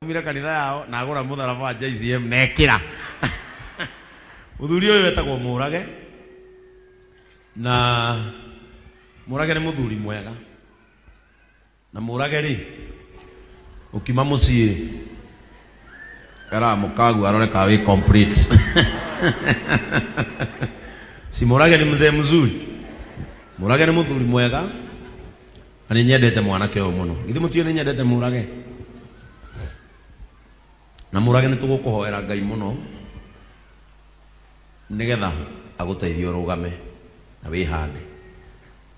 Umire kanitha yao na agũra mũtharaba wa JCM na ekĩra. Mũthuri ũyũ wetagwo Mũrage, na Mũrage nĩ mũthuri mwega, na Mũrage rĩ ũkiuma mũciĩ era mũkagu arore ka wĩ complete. Si Mũrage ni mzee mzuri? Mũrage nĩ mũthuri mwega na nĩ nyendete mwanake ũyũ mũno. Githĩ mũtiũĩ nĩ nyendete Mũrage? Na Mũrage nĩ tũgũkũhoera Ngai mũno nĩgetha agũteithie ũrũgame na wĩhande.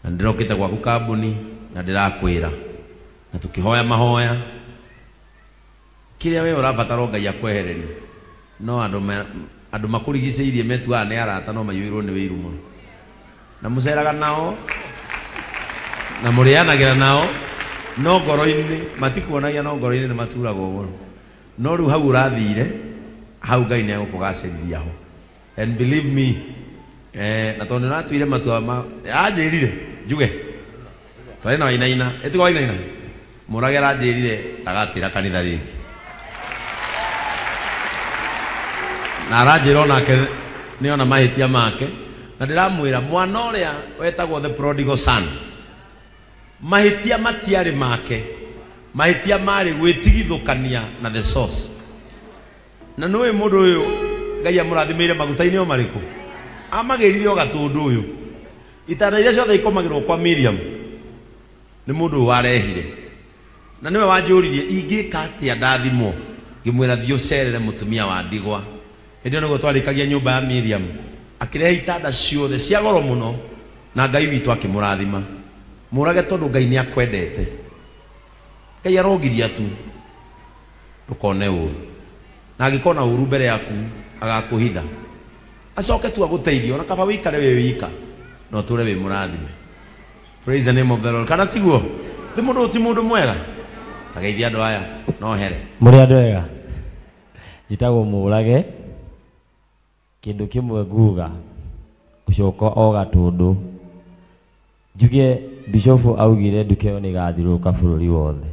Na ndĩrokĩte gwaku kambuni na ndĩrakwĩra na tũkĩhoya mahoya kĩrĩa we ũrabatara Ngai akwehererie, no andũ makũrigicĩirie metuaga nĩ arata no maiyũirwo nĩ wĩiru mũno, na mũceraga nao na mũrĩanagĩra nao no ngoro-inĩ matikuonagia, no ngoro-inĩ nĩ maturagwo mũno. No rĩu hau ũrathire hau Ngai nĩ egũkũgacĩrithia ho, and believe me, na tondũ nĩ ũratuire matua ma anjĩrire njuge twarĩ na Wainaina, ĩtigo Wainaina, Mũrage aranjĩrire ndagatĩra kanitha rĩngĩ, na aranjĩra onake nĩona mahĩtia make, na ndĩramwĩra mwana ũrĩa wetagwo the prodigal son, mahĩtia matiarĩ make, mahĩtia marĩ gwĩtigithũkania na the source. Na nĩũĩ mũndũ ũyũ Ngai amũrathimĩire maguta-inĩ o marĩkũ, amagĩrire o gatũndũ ũyũ, itanda iria ciothe ikomagĩrwo kwa Miriam nĩ mũndũ ũyũ warehire, na nĩwe wanjũririe ingĩka atĩa ndathimwo, ngĩmwĩra thiĩ ũcerere mũtumia wa ndigwa. Hĩndĩ ĩyo nĩguo twarĩkagia nyũmba ya Miriam, akĩrehe itanda ciothe cia goro mũno, na Ngai witũ akĩmũrathima. Mũrage tondũ Ngai nĩ akwendete, Ngai arogiria tu ndũkone ũru, na angĩkona ũru mbere yaku agakũhitha, acoke tu agũteithie, ona kaba wĩikare wĩ wika na ũtũre wĩ mũrathime. Praise the name of the Lord. Kana tiguo? Ti mũndũ ti mũndũ mwega? Tageithia andũ aya no here. Mũrĩ andũ ega? Njĩtagwo Mũrage. Kĩndũ kĩmwe nguga gũcoka o gatũndũ njuge Bishop augire nduka ĩyo nĩ ĩgathiũrũrũka bũrũri wothe,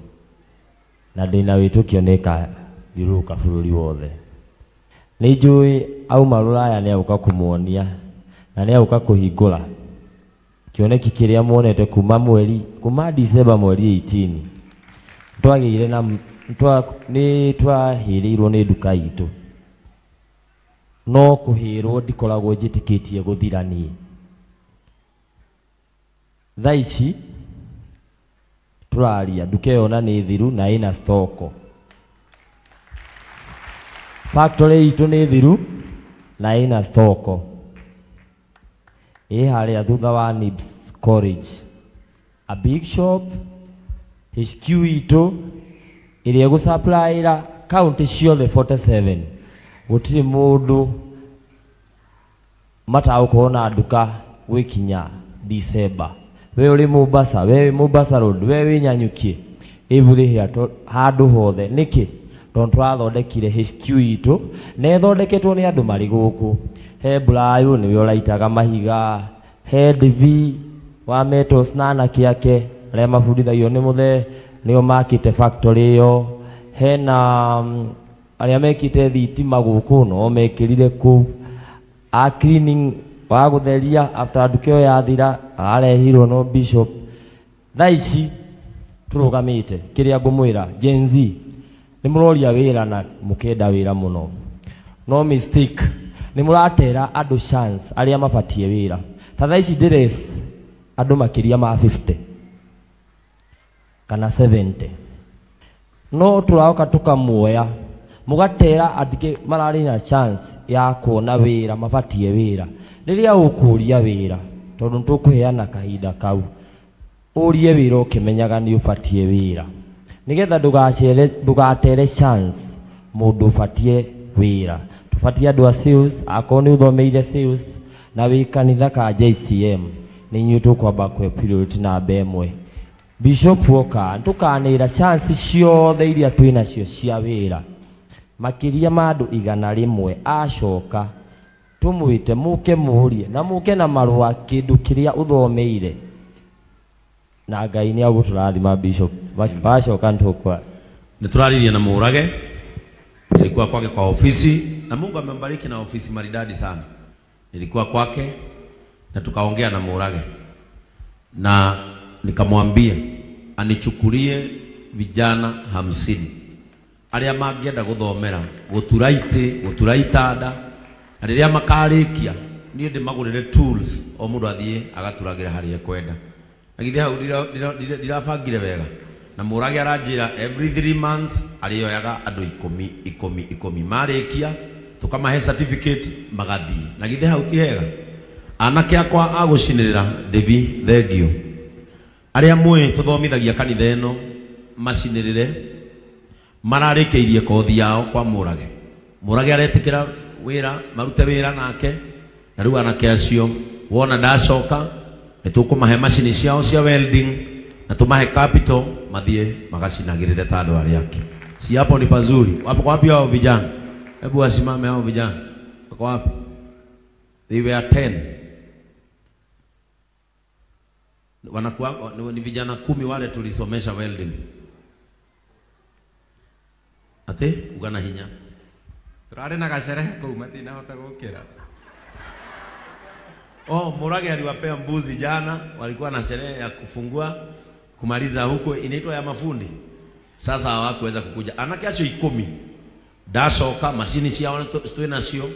na ndĩna wĩtĩkio nĩ ĩkathiũrũrũka bũrũri wothe. Nĩ njũĩ auma rũraya nĩ agũka kũmuonia na nĩ agũka kũhingũra kĩoneki kĩrĩa muonete kuma mweri kuma December mweri 18. Twagĩire na nĩ twahĩrĩirwo nĩ nduka itũ, no kũhĩrwo ndikoragwo njĩtĩkĩtie gũthira niĩ. Thaa ici tũraria nduka ĩyo na nĩ thiru na ĩna stoko. Factory itũ nĩ thiru na ĩna stoko. Ĩ harĩa thutha wa Nibs College, a big shop HQ itũ ĩrĩa ĩgũsupplyĩra county ciothe 47. Gũtirĩ mũndũ matagũkorwo na nduka gwĩkinya December. We ũrĩ Mombasa, we wĩ Mombasa Road, we wĩ Nyanyuki, everywhere handũ hothe. Nĩkĩ? Tondũ tũrathondekire HQ itũ na ĩthondeketwo nĩ andũ marĩ gũkũ. He Brayo nĩwe ũraitaga mahiga, he DV wa Metals na anake ake arĩa mabundithagio nĩ mũthee nĩo makĩte factory ĩyo. Hena arĩa mekĩte thitima gũkũ no mekĩrire kũu, a cleaning wa gũtheria after nduka ĩyo yathira ararehirwo no Bishop. Thaa ici tũrũgamĩte kĩrĩa ngũmwĩra Gen Z nĩ mũroria wĩra na mũkenda wĩra mũno, no mistake nĩ mũratera andũ chance arĩa mabatie wĩra. Ta thaa ici ndĩres andũ makĩria ma 50 kana 70, no tũraoka tũkamuoya mũgatera andũ mararĩ na chance ya kuona wĩra, mabatie wĩra. Rĩrĩa ũkũria wĩra, tondũ nĩtũkũheana kahinda kau, ũrie wĩra ũkĩmenyaga nĩ ũbatie wĩra, nĩgetha ndũgatere chance mũndũ ũbatie wĩra. Tũbatie andũ a sales, akorwo nĩ ũthomeire sales na wĩ kanitha ka JCM, nĩ inyuĩ tũkwamba kũhe priority namba ĩmwe. Bishop woka tũkanĩra chance ciothe iria twĩnacio cia wĩra makĩria ma andũ 100 acoka tũmwĩte mũke mũrie na mũke na marũa kĩndũ kĩrĩa ũthomeire, na Ngai nĩ agũtũrathima Bishop. Wacoka nĩtũkwa. Nĩ tũraririe na Mũrage, nilikuwa kwake kwa ofisi na Mungu amembariki na ofisi maridadi sana. Nilikuwa kwake na tukaongea na Mũrage na nikamwambia anichukulie vijana 50 aria mangĩenda gũthomera gũtura itĩ, gũtura itanda, na rĩrĩa makarĩkia niĩ ndĩmagũrĩre tools o mũndũ athiĩ agaturagĩra harĩa ekwenda. Na githĩ hau ndirabangire wega. Na Mũrage aranjĩra every 3 months arĩoyaga andũ 10 10 10 marĩkia tũkamahe certificate magathiĩ. Na githĩ hau ti hega? Anake akwa a gũcinĩrĩra Devi, thengio. Arĩa mũĩ tũthomithagia kanitha ĩno macinĩrĩre mararĩkĩirie kothi yao kwa Mũrage. Mũrage aretĩkĩra wĩra, marute wĩra nake, na rĩu anake acio wona ndacoka nĩ tũkũmahe macini ciao cia welding na tũmahe capital mathiĩ magacinagĩrĩre ta andũ arĩa angĩ. Si hapo ni pazuri? Wapo wapi hao vijana? Hebu wasimame hao vijana. Wako wapi? They were 10. Wanakuwa ni vijana 10 wale tulisomesha welding. Ate ugana hinya. Turare na gasherehe kuu matinahota gukira. Oh, Mũrage aliwapea mbuzi jana, walikuwa na sherehe ya kufungua kumaliza huko inaitwa ya mafundi. Sasa hawakuweza kukuja. Anake acio 10. Ndacoka macini ciao twĩ nacio,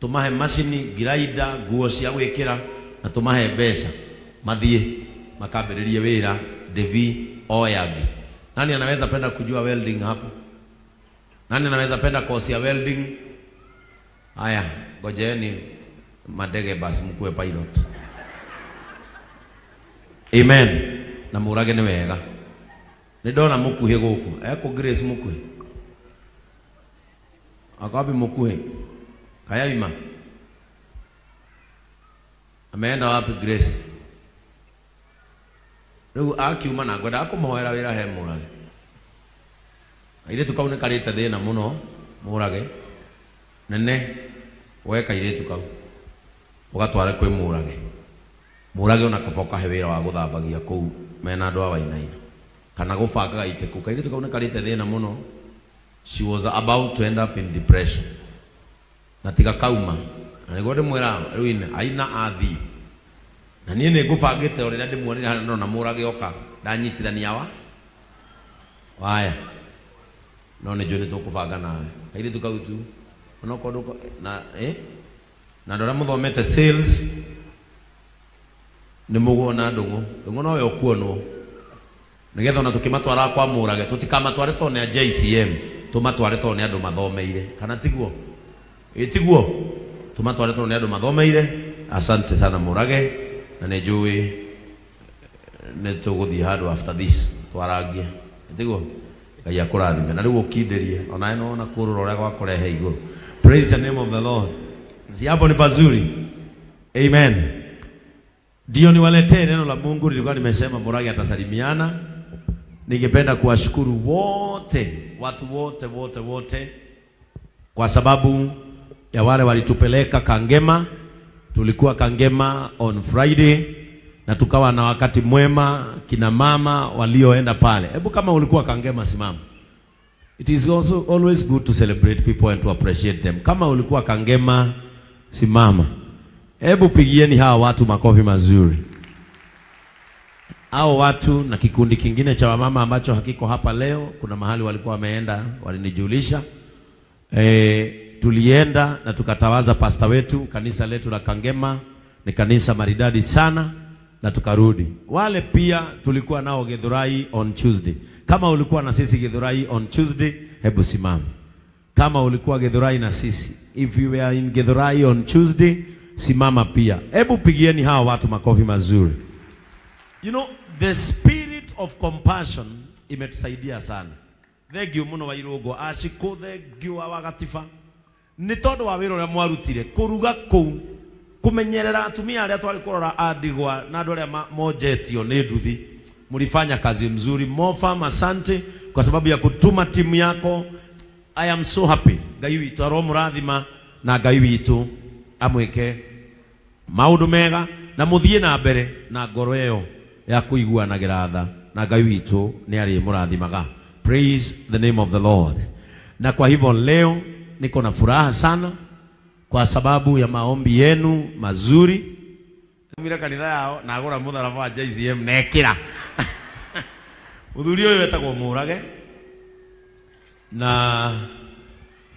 tumahe macini, grinder, nguo cia gwĩkĩra na tumahe mbeca mathiĩ makambĩrĩrie wĩra. Devi Oyangi. Nani anaweza penda kujua welding hapo? Nani anaweza penda course ya welding? Haya, ngojeeni madege basi mkuwe pilot. Amen. Na Mũrage nĩ wega. Nĩ ndona mũkuhĩ gũkũ. Eko Grace mũkuhĩ. Akapi mũkuhĩ? Kayaima. Ameenda wapi Grace? Rĩu akiuma na ngwenda akũmũhoera wĩra he Mũrage. Kairĩtu kau nĩ karĩte thĩna mũno Mũrage. Nene woe kairĩtu kau ũgatware kwĩ Mũrage. Mũrage ona kaba ũkahe wĩra wa gũthambagia kũu mena andũ a Wainaina kana gũbangaga itĩ kũu. Kairĩtu kau nĩ karĩte thĩna mũno. She was about to end up in depression. Na tiga kauma. Na nĩguo ndĩmwĩra rĩu aina athiĩ. Na niĩ nĩ ngũbangĩte o rĩrĩa ndĩmuonire harĩa ndona Mũrage oka ndanyitithania wa waya. No nĩ njũĩ nĩ tũkũbanga nawe. Kairĩtu kau tu onokorwo na na andũ arĩa mũthomete sales nĩ mũguona Ndũng'ũ. Ndũng'ũ nowe ũkuonwo nĩgetha ona tũkĩmatwara kwa Mũrage tũtikamatware tondũ nĩ a JCM, tũmatware tondũ nĩ andũ mathomeire. Kana tiguo? Ĩ tiguo? Tũmatware tondũ nĩ andũ mathomeire. Asante sana Mũrage, na nĩ njũĩ nĩ tũgũthiĩ handũ after this twarangie. Tiguo? Ngai akũrathime. Na rĩu ũkindĩrie onawe nĩwona kũrũra ũrĩa gwakũrehe igũrũ. Praise the name of the Lord. Si hapo ni pazuri? Amen. Ndio niwaletee neno la Mungu. Nilikuwa nimesema Mũrage atasalimiana. Ningependa kuwashukuru wote, watu wote wote wote, kwa sababu ya wale walitupeleka Kangema. Tulikuwa Kangema on Friday na tukawa na wakati mwema, kina mama walioenda pale. Hebu kama ulikuwa Kangema simama. It is also always good to celebrate people and to appreciate them. Kama ulikuwa Kangema simama. Hebu pigieni hawa watu makofi mazuri. Hao watu na kikundi kingine cha wamama ambacho hakiko hapa leo, kuna mahali walikuwa wameenda, walinijulisha. Tulienda na tukatawaza pasta wetu, kanisa letu la Kangema ni kanisa maridadi sana, na tukarudi. Wale pia tulikuwa nao Githurai on Tuesday. Kama ulikuwa na sisi Githurai on Tuesday, hebu simama. Kama ulikuwa Githurai na sisi, if you were in Githurai on Tuesday, simama pia. Hebu pigieni hawa watu makofi mazuri. You know, the spirit of compassion imetusaidia sana. Thengio muno wa Irũngũ, Ashiko, thengio wa Wagatiba. Nĩ tondũ wa wĩra ũrĩa mwarutire kũruga kũu, kũmenyerera atumia arĩa twarĩ kũrora andigwa na andũ arĩa monjetio nĩ nduthi. Mlifanya kazi mzuri. Mofam, asante kwa sababu ya kutuma timu yako. I am so happy. Ngai witũ aromũrathima na Ngai witũ amwĩke maũndũ mega na mũthiĩ na mbere na ngoro ĩyo ya kũiguanagĩra tha, na Ngai witũ nĩ arĩmũrathimaga. Praise the name of the Lord. Na kwa hivyo leo niko na furaha sana kwa sababu ya maombi yenu mazuri. Mira kanitha yao na agura mutharaba wa JCM nekira. Muthuri uyu wetagwo Murage, na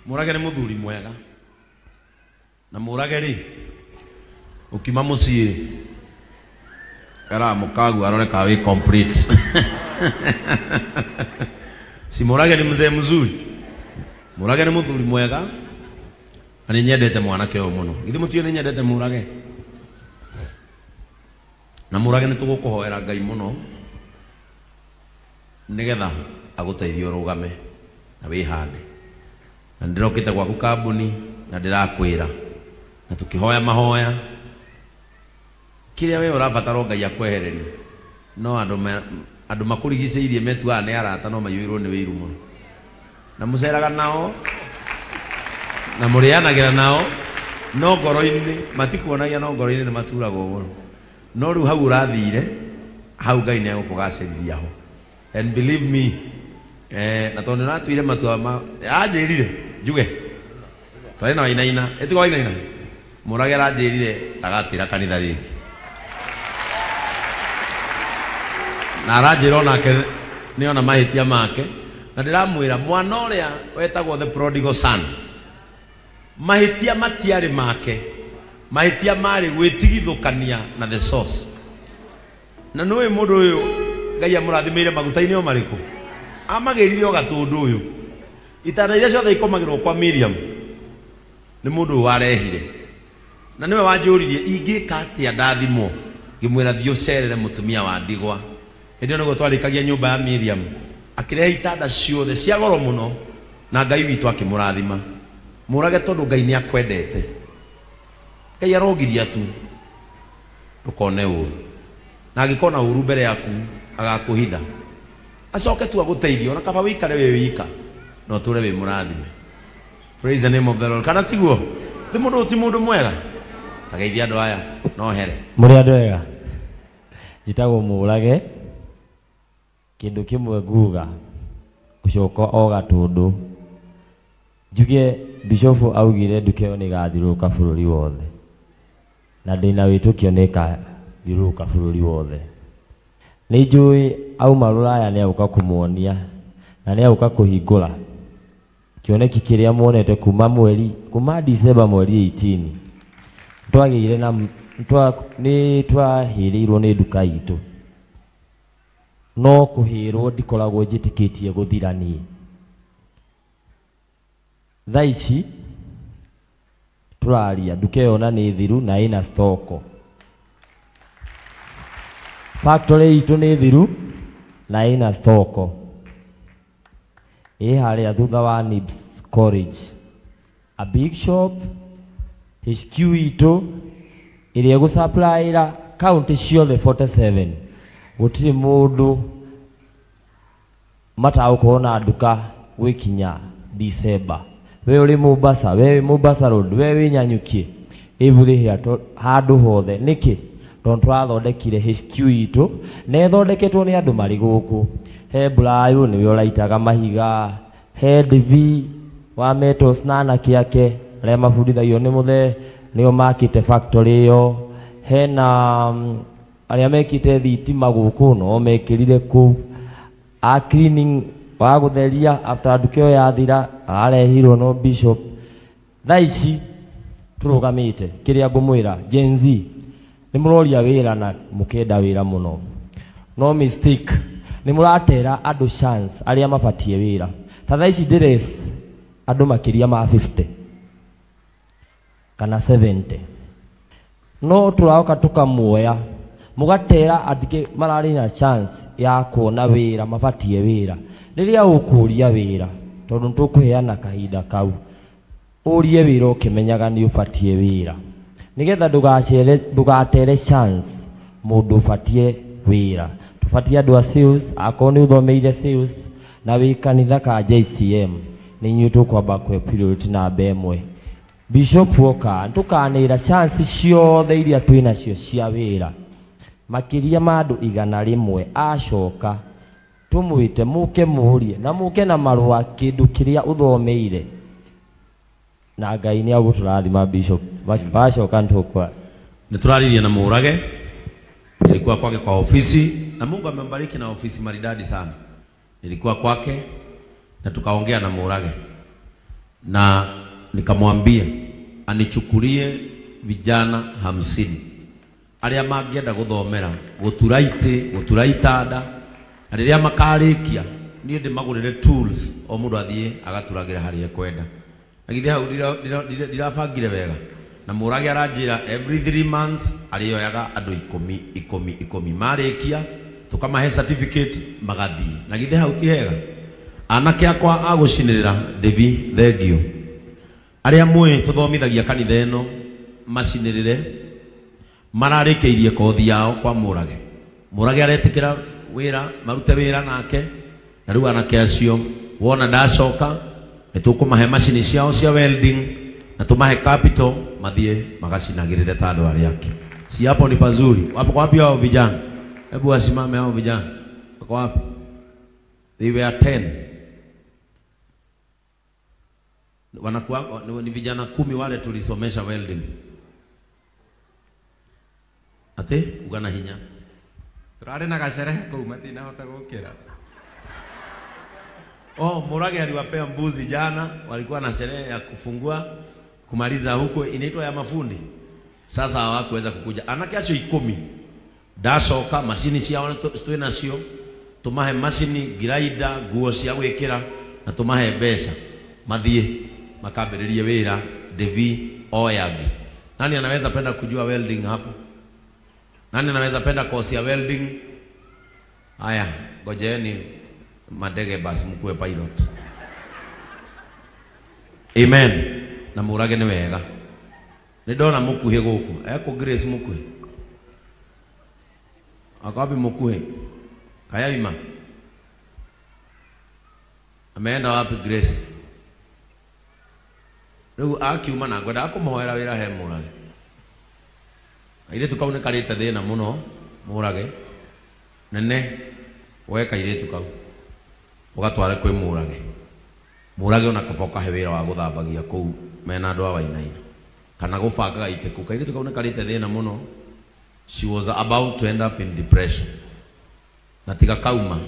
Murage ni muthuri mwega, na Murage ri ukima mucii kara mukagu arore ka wi complete. Si Murage ni mzee mzuri, Murage ni muthuri mwega, na ni nyendete mwanake uyu muno. Githi mutio ni nyendete Murage? Na Murage ni tugukuhoera Ngai muno nigetha aguteithie urugame na wihande. Na ndirokite gwaku kambuni na ndirakwira na tukihoya mahoya kiria we urabatara Ngai akwehererie. No andu makurigiceirie metuaga ni arata no maiyuirwo ni wiru muno, na muceraga nao na murianagira nao, no ngoro-ini matikuonagia, no ngoro-ini ni maturagwo muno. No riu hau urathire hau Ngai ni egukugacĩrithia ho. And believe me, na tondu natuire matua ma anjĩrire njuge twarĩ na wainaina, ĩtigo wainaina, Murage aranjĩrire ndagatĩra kanitha rĩngĩ, na aranjĩra onake nĩona mahĩtia make, na ndĩramwĩra mwana ũrĩa wetagwo the prodigal son, mahĩtia matiarĩ make, mahĩtia marĩ gwĩtigithũkania na the source. Na nĩũĩ mũndũ ũyũ Ngai amũrathimĩire maguta-inĩ o marĩkũ, amagĩrire o gatũndũ ũyũ. Itanda iria ciothe ikomagĩrwo kwa Miriam nĩ mũndũ ũyũ warehire, na nĩwe wanjũririe ingĩka atĩa ndathimwo. Ngĩmwĩra thiĩ ũcerere mũtumia wa ndigwa. Hĩndĩ ĩyo nĩguo twarĩkagia nyũmba ya Miriam, akĩrehe itanda ciothe cia goro mũno, na Ngai witũ akĩmũrathima. Murage tondũ Ngai nĩ akwendete, Ngai arogiria tu ndũkone ũru, na angĩkona ũru mbere yaku agakuhitha, acoke tu aguteithie, ona kaba wikare wi wika no ture wi murathime. Praise the name of the Lord. Kana tiguo ti mundu ti mundu mwega tageithia andu aya no here muri andu ega. Njitagwo Murage, kindu kimwe nguga gucoka o gatundu njuge bishofu augire nduka ĩyo nĩgathiũrũrũka bũrũri wothe, na ndĩna wĩtĩkio nĩĩkathiũrũrũka bũrũri wothe. Nĩ njũĩ auma rũraya nĩ agũka kũmuonia na nĩ agũka kũhingũra kĩoneki kĩrĩa muonete kuma mweri kuma December mweri 18. Twagĩire na nĩ twahĩrĩirwo nĩ nduka itũ, no kũhĩrwo ndikoragwo njĩtĩkĩtie gũthira niĩ. Thaa ici tũraria nduka ĩyo na nĩ thiru na ĩna stoko. Factory itũ nĩ thiru na ĩna stoko. Ĩ harĩa thutha wa Nibs College, a big shop. HQ itũ ĩrĩa ĩgũsupplyĩra county ciothe 47. Gũtirĩ mũndũ matagũkorwo na nduka gwĩkinya December. We ũrĩ Mombasa, we wĩ Mombasa Road, we wĩ Nyanyuki, every here handũ hothe. Nĩkĩ? Tondũ twathondekire HQ itũ na ĩthondeketwo nĩ andũ marĩ gũkũ. He Brayo nĩwe ũraitaga mahiga, he DV wa Metals na anake ake arĩa mabundithagio nĩ mũthee nĩo makĩte factory ĩyo. Hena arĩa mekĩte thitima gũkũ no mekĩrire kũu. A cleaning wa gũtheria after nduka ĩyo yathira ararehirwo no bishop. Thaa ici tũrũgamĩte kĩrĩa ngũmwĩra Gen Z nĩ mũroria wĩra na mũkenda wĩra mũno, no mistake nĩ mũratera andũ chance arĩa mabatie wĩra. Ta thaa ici ndĩres andũ makĩria ma 50 kana 70, no tũraoka tũkamuoya mũgatera andũ mararĩ na chance ya kuona wĩra mabatie wĩra. Rĩrĩa ũkũria wĩra tondũ nĩtũkũheana kahinda kau, ũrie wĩra ũkĩmenyaga nĩ ũbatie wĩra, nĩgetha ndũgatere chance mũndũ ũbatie wĩra. Tũbatie andũ a sales, akorwo nĩ ũthomeire sales na wĩ kanitha ka JCM, nĩ inyuĩ tũkwamba kũhe priority namba ĩmwe. Bishop woka tũkanĩra chance ciothe iria twĩnacio cia wĩra makĩria ma andũ 100 acoka Tumwite muke muhurie na muke na marua kindu kiria uthomeire. Na Ngai ni aguturathima Bishop. Wacoka ntukwa. Nituraririe na Murage. Nilikuwa kwake kwa ofisi na Mungu amembariki na ofisi maridadi sana. Nilikuwa kwake na tukaongea na Murage. Na nikamwambia anichukulie vijana 50 aria mangienda guthomera gutura iti gutura itanda na riria makarikia nie ndimagurire tools o mundu athie agaturagira haria ekwenda. Na githe hau ndirabangire wega. Na Murage aranjira every 3 months arioyaga andu 10 10 10 marikia tukamahe certificate magathie. Na githe hau ti hega. Anake akwa agucinirira Devi thengio aria mwi tuthomithagia kanitha ino macinirire mararĩkĩirie kothi yao kwa Murage. Murage aretikira wira marute wira nake na riu anake acio wona ndacoka nitukumahe macini ciao cia welding na tumahe capital mathie magacinagirire ta andu aria angĩ. Si hapo ni pazuri? Wapo wapi hao vijana? Hebu wasimame hao vijana. Wako wapi? They were 10. Wanakuwa ni vijana 10 wale tulisomesha welding. Ate ugana hinya. Turare na gasherehe kuu matinahota gukira. Oh, Murage aliwapea mbuzi jana, walikuwa na sherehe ya kufungua kumaliza huko inaitwa ya mafundi. Sasa hawakuweza kukuja. Anake acio 10. Ndacoka macini ciao twĩ nacio, tumahe macini grinder, nguo cia gwĩkĩra na tumahe mbeca mathie makambĩrĩrie wĩra. Devi Oyangi. Nani anaweza penda kujua welding hapo? Nani anaweza penda course ya welding? Haya, ngojeeni madege basi mkuwe pilot. Amen. Na Murage ni wega. Ni ndona mukuhi guku. Eko Grace mukuhi. Akapi mukuhi. Kayaima. Ameenda wapi Grace? Riu akiuma na ngwenda akumuhoera wira he Murage. Kairitu kau nĩ karĩte thĩna mũno Murage. Nene woe kairitu kau ugatware kwĩ Murage. Murage ona kaba ũkahe wĩra wa gũthambagia kũu mena andũ a Wainaina kana gũbangaga itĩ kũu. Kairitu kau nĩ karĩte thĩna mũno. She was about to end up in depression. Na tiga kauma.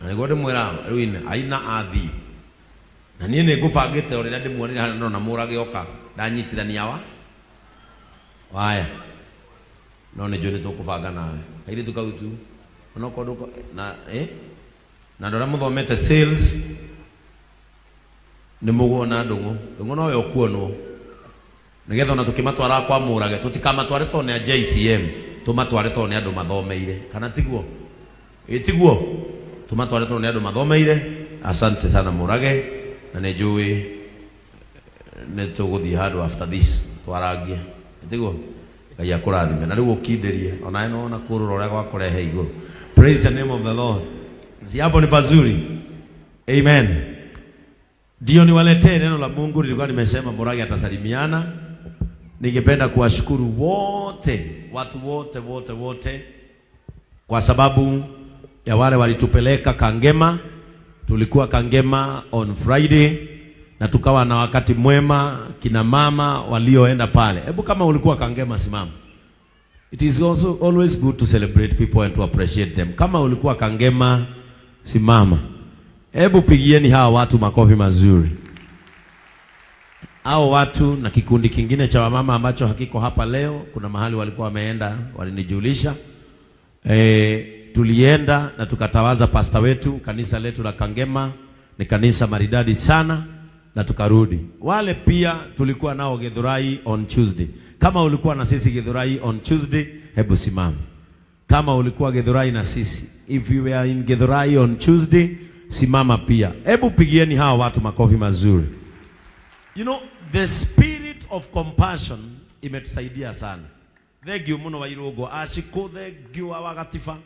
Na nĩguo ndĩmwĩra rĩu aina athiĩ. Na niĩ nĩ ngũbangĩte o rĩrĩa ndĩmuonire harĩa ndona Murage oka ndanyitithania wa waya. No nĩ njũĩ nĩ tũkũbanga nawe. Kairĩtu kau tu onokorwo na na andũ arĩa mũthomete sales nĩ mũguona Ndũng'ũ. Ndũng'ũ nowe ũkuonwo nĩgetha ona tũkĩmatwara kwa Murage tũtikamatware tondũ nĩ a JCM, tũmatware tondũ nĩ andũ mathomeire. Kana tiguo? Ĩ tiguo? Tũmatware tondũ nĩ andũ mathomeire. Asante sana Murage, na nĩ njũĩ nĩ tũgũthiĩ handũ after this twarangie. Tiguo? Ngai akũrathime. Na rĩu ũkindĩrie onawe nĩwona kũrũra ũrĩa gwakũrehe igũrũ. Praise the name of the Lord. Si hapo ni pazuri? Amen. Ndio niwaletee neno la Mungu. Nilikuwa nimesema Murage atasalimiana. Ningependa kuwashukuru wote, watu wote wote wote, kwa sababu ya wale walitupeleka Kangema. Tulikuwa Kangema on Friday na tukawa na wakati mwema, kina mama walioenda pale. Hebu kama ulikuwa Kangema simama. It is also always good to celebrate people and to appreciate them. Kama ulikuwa Kangema simama. Hebu pigieni hawa watu makofi mazuri. Hao watu na kikundi kingine cha wamama ambacho hakiko hapa leo, kuna mahali walikuwa wameenda, walinijulisha. Tulienda na tukatawaza pasta wetu, kanisa letu la Kangema ni kanisa maridadi sana, na tukarudi. Wale pia tulikuwa nao Githurai on Tuesday. Kama ulikuwa na sisi Githurai on Tuesday, hebu simama. Kama ulikuwa Githurai na sisi, if you were in Githurai on Tuesday, simama pia. Hebu pigieni hawa watu makofi mazuri. You know, the spirit of compassion imetusaidia sana. Thengio muno wa Irũngũ, Ashiko, thengio wa Wagatiba.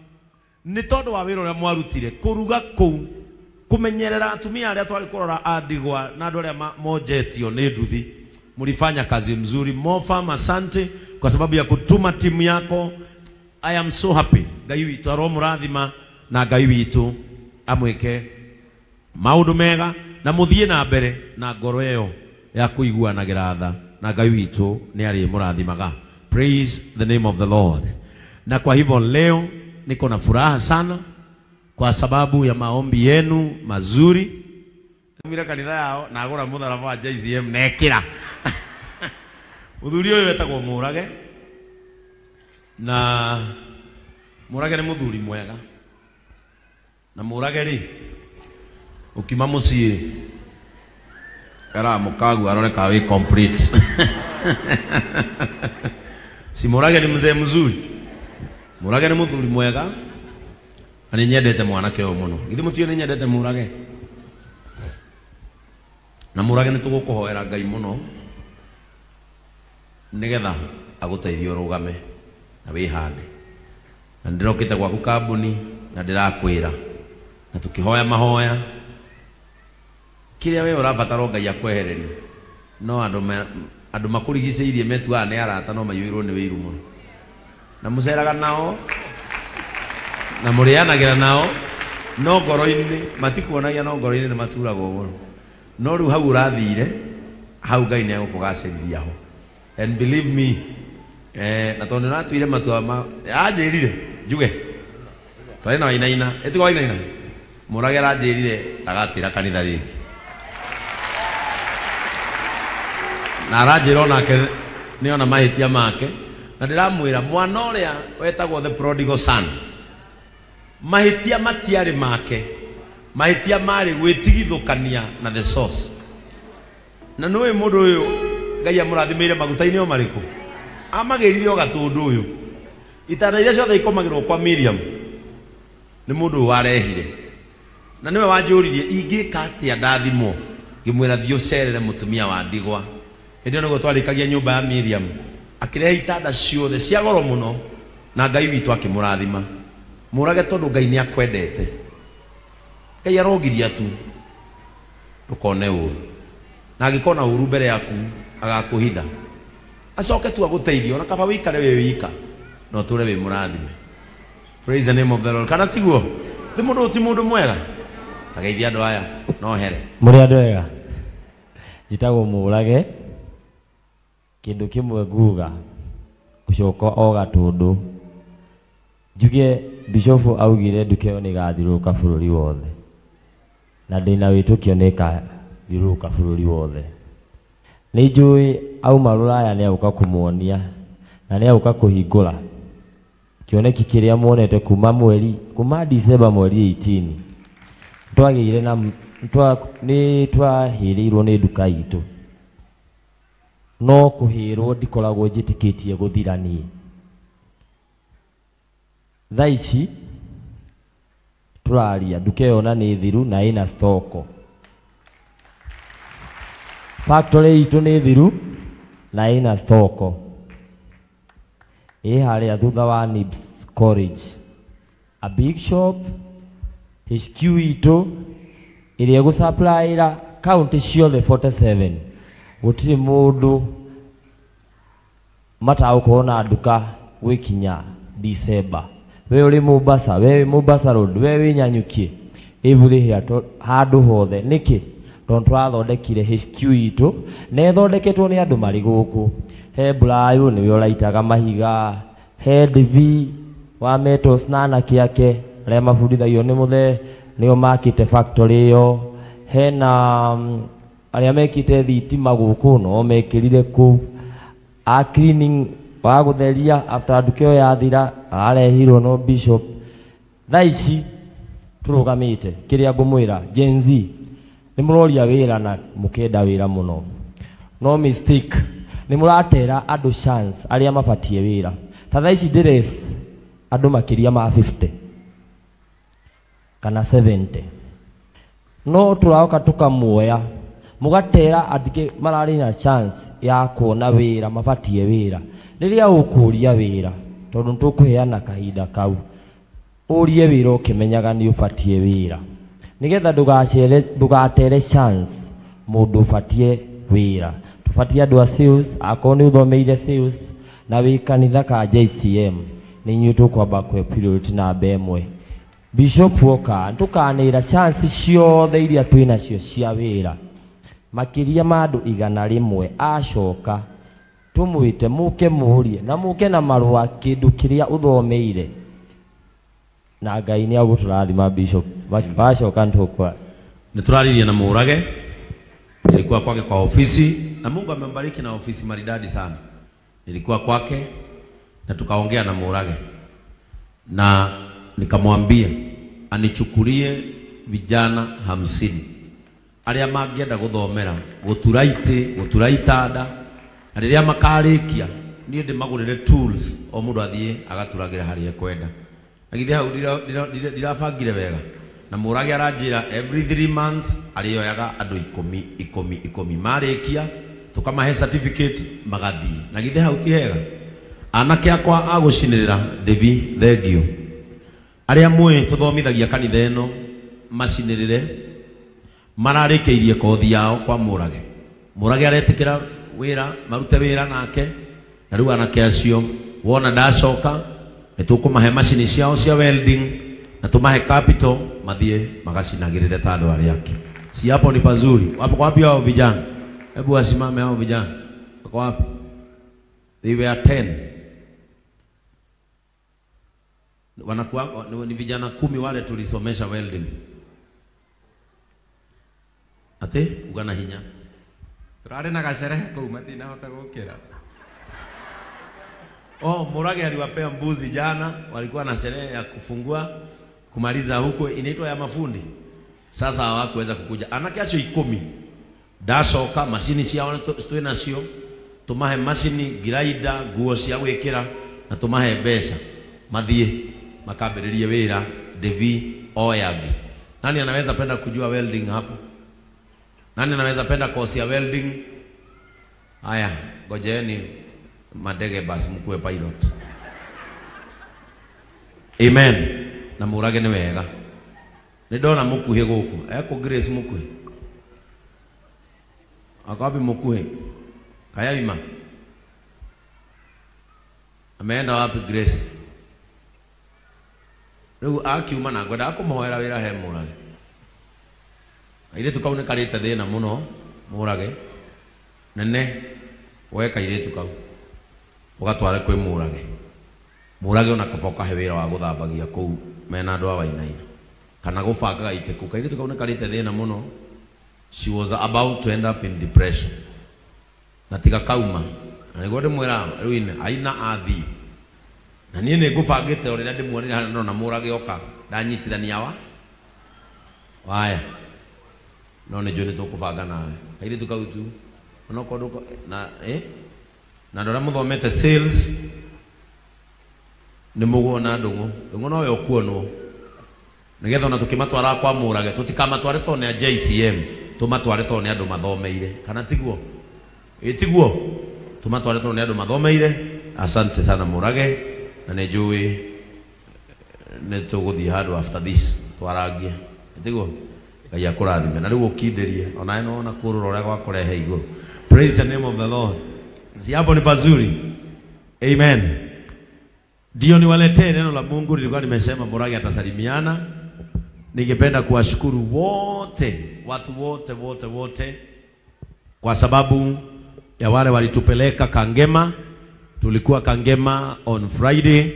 Nĩ tondũ wa wĩra ũrĩa mwarutire kũruga kũu, kũmenyerera atumia arĩa twarĩ kũrora a ndigwa na andũ arĩa monjetio nĩ nduthi. Mlifanya kazi mzuri. Mofam, asante kwa sababu ya kutuma timu yako. I am so happy. Ngai witũ aromũrathima na Ngai witũ amwĩke maũndũ mega na mũthiĩ na mbere na ngoro ĩyo ya kũiguanagĩra tha, na Ngai witũ nĩ arĩmũrathimaga. Praise the name of the Lord. Na kwa hivyo leo niko na furaha sana kwa sababu ya maombi yenu mazuri. Mira kanitha yao na agura mutharaba wa JCM nekira. Muthuri uyu wetagwo Murage, na Murage ni muthuri mwega, na Murage ri ukiuma mucii era mukagu arore ka wi complete. Si Murage ni mzee mzuri, Murage ni muthuri mwega, na ni nyendete mwanake uyu muno. Githi mutio ni nyendete Murage? Na Murage ni tugukuhoera Ngai muno nigetha aguteithie urugame na wihande. Na ndirokite gwaku kambuni na ndirakwira na tukihoya mahoya kiria we urabatara Ngai akwehererie, no andu makurigiceirie metuaga ni arata no maiyuirwo ni wiru muno, na muceraga nao na murianagira nao, no ngoro-ini matikuonagia, no ngoro-ini ni maturagwo muno. No riu hau urathire hau Ngai ni egũkũgacĩrithia ho. And believe me, na tondu natuire matua ma anjĩrire njuge twarĩ na wainaina, ĩtigo wainaina, Murage aranjĩrire ndagatĩra kanitha rĩngĩ, na aranjĩra onake nĩona mahĩtia make, na ndĩramwĩra mwana ũrĩa wetagwo the prodigal son, mahĩtia matiarĩ make, mahĩtia marĩ gwĩtigithũkania na the source. Na nĩũĩ mũndũ ũyũ Ngai amũrathimĩire maguta-inĩ o marĩkũ, amagĩrire o gatũndũ ũyũ, itanda iria ciothe ikomagĩrwo kwa Miriam nĩ mũndũ ũyũ warehire, na nĩwe wanjũririe ingĩka atĩa ndathimwo. Ngĩmwĩra thiĩ ũcerere mũtumia wa ndigwa. Hĩndĩ ĩyo nĩguo twarĩkagia nyũmba ya Miriam, akĩrehe itanda ciothe cia goro mũno, na Ngai witũ akĩmũrathima. Murage tondũ Ngai nĩ akwendete, Ngai arogiria tu ndũkone ũru, na angĩkona ũru mbere yaku agakuhitha, acoke tu aguteithie, ona kaba wikare wi wika no ture wi murathime. Praise the name of the Lord. Kana tiguo thi mundu ti mundu mwega tageithia andu aya no here muri andu ega. Njitagwo Murage, kindu kimwe nguga gucoka o gatundu njuge bishofu augire nduka ĩyo nĩgathiũrũrũka bũrũri wothe, na ndĩna wĩtĩkio nĩĩkathiũrũrũka bũrũri wothe. Nĩ njũĩ auma rũraya nĩ agũka kũmuonia na nĩ agũka kũhingũra kĩoneki kĩrĩa muonete kuma mweri kuma December mweri 18. Twagĩire na nĩ twahĩrĩirwo nĩ nduka itũ, no kũhĩrwo ndikoragwo njĩtĩkĩtie gũthira niĩ. Thaa ici tũraria nduka ĩyo na nĩ thiru na ĩna stoko. Factory itũ nĩ thiru na ĩna stoko, ĩ harĩa thutha wa Nibs College, a big shop. HQ itũ ĩrĩa ĩgũsupplyĩra county ciothe 47, gũtirĩ mũndũ matagũkorwo na nduka gwĩkinya December. We ũrĩ Mombasa, we wĩ Mombasa Road, we wĩ Nyanyuki, every here handũ hothe. Nĩkĩ? Tondũ twathondekire HQ itũ na ĩthondeketwo nĩ andũ marĩ gũkũ. He Brayo nĩwe ũraitaga mahiga, he DV wa Metals na anake ake arĩa mabundithagio nĩ mũthee nĩo makĩte factory ĩyo. Hena arĩa mekĩte thitima gũkũ no mekĩrire kũu, a cleaning wa gũtheria after nduka ĩyo yathira ararehirwo no bishop. Thaa ici tũrũgamĩte kĩrĩa ngũmwĩra Gen Z nĩ mũroria wĩra na mũkenda wĩra mũno, no mistake nĩ mũratera andũ chance arĩa mabatie wĩra. Ta thaa ici ndĩres andũ makĩria ma 50 kana 70, no tũraoka tũkamuoya mũgatera andũ mararĩ na chance ya kuona wĩra, mabatie wĩra. Rĩrĩa ũkũria wĩra, tondũ nĩtũkũheana kahinda kau, ũrie wĩra ũkĩmenyaga nĩ ũbatie wĩra, nĩgetha ndũgatere chance mũndũ ũbatie wĩra. Tũbatie andũ a sales, akorwo nĩ ũthomeire sales na wĩ kanitha ka JCM, nĩ inyuĩ tũkwamba kũhe priority namba ĩmwe. Bishop woka tukanira chance ciothe iria twinacio cia wira makiria ma andu 100 acoka tumwite muke murie na muke na marua kindu kiria uthomeire na Ngai ni aguturathima Bishop wacoka ntukwa nituraririe na Murage. Nilikuwa kwake kwa ofisi na Mungu amembariki na ofisi maridadi sana. Nilikuwa kwake na tukaongea na Murage na nikamwambia anichukulie vijana 50 aria mangienda guthomera gutura iti gutura itanda na riria makarikia nie ndimagurire tools o mundu athie agaturagira haria ekwenda. Na githe hau ndirabangire wega. Na Murage aranjira every 3 months arioyaga andu 10 10 10 marikia tukamahe certificate magathie. Na githe hau ti hega. Anake akwa agucinirira Devi thengio aria mwi tuthomithagia kanitha ino macinirire mararĩkĩirie kothi yao kwa Murage. Murage aretikira wira marute wira nake na riu anake acio wona ndacoka nitukumahe macini ciao cia welding na tumahe capital mathie magacinagirire ta andu aria angĩ. Si hapo ni pazuri? Wapo wapi hao vijana? Hebu wasimame hao vijana. Wako wapi? They were 10. Wanakuwa ni vijana 10 wale tulisomesha welding. Ate ugana hinya. Turare na gasherehe kuu matinahota gukira. Oh, Murage aliwapea mbuzi jana, walikuwa na sherehe ya kufungua kumaliza huko inaitwa ya mafundi. Sasa hawakuweza kukuja. Anake acio 10. Ndacoka macini ciao twĩ nacio, tumahe macini grinder, nguo cia gwĩkĩra na tumahe mbeca mathie makambĩrĩrie wĩra Devi Oyangi. Nani anaweza penda kujua welding hapo? Nani anaweza penda course ya welding? Haya, ngojeeni madege basi mkuwe pilot. Amen. Na Murage ni wega. Ni ndona mukuhi guku. Eko Grace mukuhi. Akapi mukuhi. Kayaima. Ameenda wapi Grace? Riu akiuma na ngwenda akumuhoera wira he Murage. Kairitu kau ni karite thina muno Murage. Nene woe kairitu kau ugatware kwi Murage. Murage ona kaba ukahe wira wa guthambagia kuu mena andu a Wainaina kana gubangaga itĩ kuu. Kairitu kau ni karite thina muno. She was about to end up in depression. Na tiga kauma na niguo ndimwira riu aina athii na niĩ nĩ ngũbangĩte o rĩrĩa ndĩmuonire harĩa ndona Murage oka ndanyitithania wa waya no nĩ njũĩ nĩ tũkũbanga nawe kairĩtu kau tu onokorwo na na andũ arĩa mũthomete sales nĩ mũguona Ndũng'ũ. Ndũng'ũ nowe ũkuonwo nĩgetha ona tũkĩmatwara kwa Murage tũtikamatware tondũ nĩ a JCM, tũmatware tondũ nĩ andũ mathomeire, kana tiguo? Ĩ tiguo, tũmatware tondũ nĩ andũ mathomeire. Asante sana Murage, na nĩ njũĩ nĩ tũgũthiĩ handũ after this twarangie, tiguo? Ngai akũrathime na rĩu ũkindĩrie onawe nĩwona kũrũra ũrĩa gwakũrehe igũrũ. Praise the name of the Lord. Si hapo ni pazuri? Amen. Ndio niwaletee neno la Mungu. Nilikuwa nimesema Murage atasalimiana. Ningependa kuwashukuru wote, watu wote wote wote, kwa sababu ya wale walitupeleka Kangema. Tulikuwa Kangema on Friday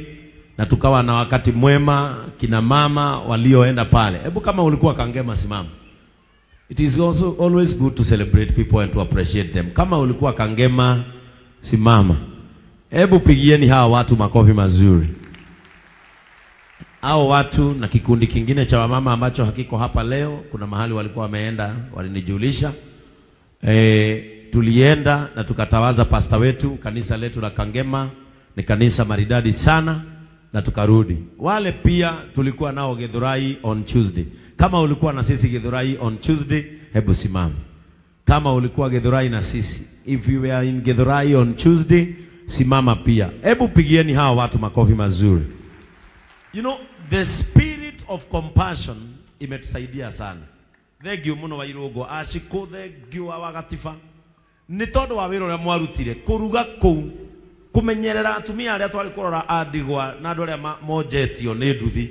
na tukawa na wakati mwema, kina mama walioenda pale. Hebu kama ulikuwa Kangema simama. It is also always good to celebrate people and to appreciate them. Kama ulikuwa Kangema simama. Hebu pigieni hawa watu makofi mazuri. Hao watu na kikundi kingine cha wamama ambacho hakiko hapa leo, kuna mahali walikuwa wameenda, walinijulisha. Tulienda na tukatawaza pasta wetu, kanisa letu la Kangema ni kanisa maridadi sana, na tukarudi. Wale pia tulikuwa nao Githurai on Tuesday. Kama ulikuwa na sisi Githurai on Tuesday, hebu simama. Kama ulikuwa Githurai na sisi, if you were in Githurai on Tuesday, simama pia. Hebu pigieni hawa watu makofi mazuri. You know, the spirit of compassion imetusaidia sana. Thengio muno wa Irũngũ, Ashiko, thengio wa Wagatiba. Nĩ tondũ wa wĩra ũrĩa mwarutire kũruga kũu, kũmenyerera atumia arĩa twarĩ kũrora a ndigwa na andũ arĩa monjetio nĩ nduthi.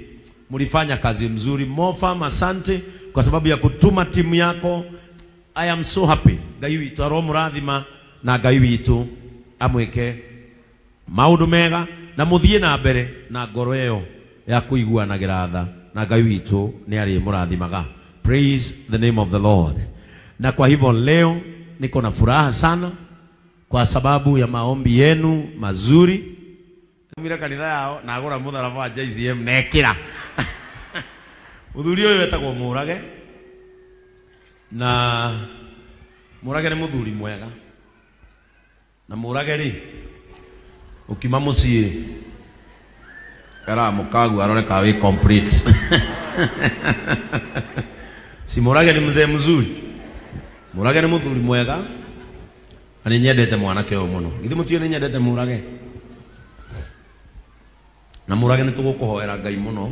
Mlifanya kazi mzuri. Mofam, asante kwa sababu ya kutuma timu yako. I am so happy. Ngai witũ aromũrathima na Ngai witũ amwĩke maũndũ mega na mũthiĩ na mbere na ngoro ĩyo ya kũiguanagĩra tha na Ngai witũ nĩ arĩmũrathimaga. Praise the name of the Lord. Na kwa hivyo leo niko na furaha sana kwa sababu ya maombi yenu mazuri. Mira kanitha yao na agura mutharaba wa JCM nekira. Muthuri uyu wetagwo Mũrage na Mũrage nĩ muthuri mwega na Mũrage rĩ ukiuma muciĩ era mukagu arore ka wi complete. Si Mũrage ni mzee mzuri. Mũrage nĩ muthuri mwega na nĩ nyendete mwanake ũyũ mũno. Githĩ mũtiũĩ nĩ nyendete Mũrage? Na Mũrage nĩ tũgũkũhoera Ngai mũno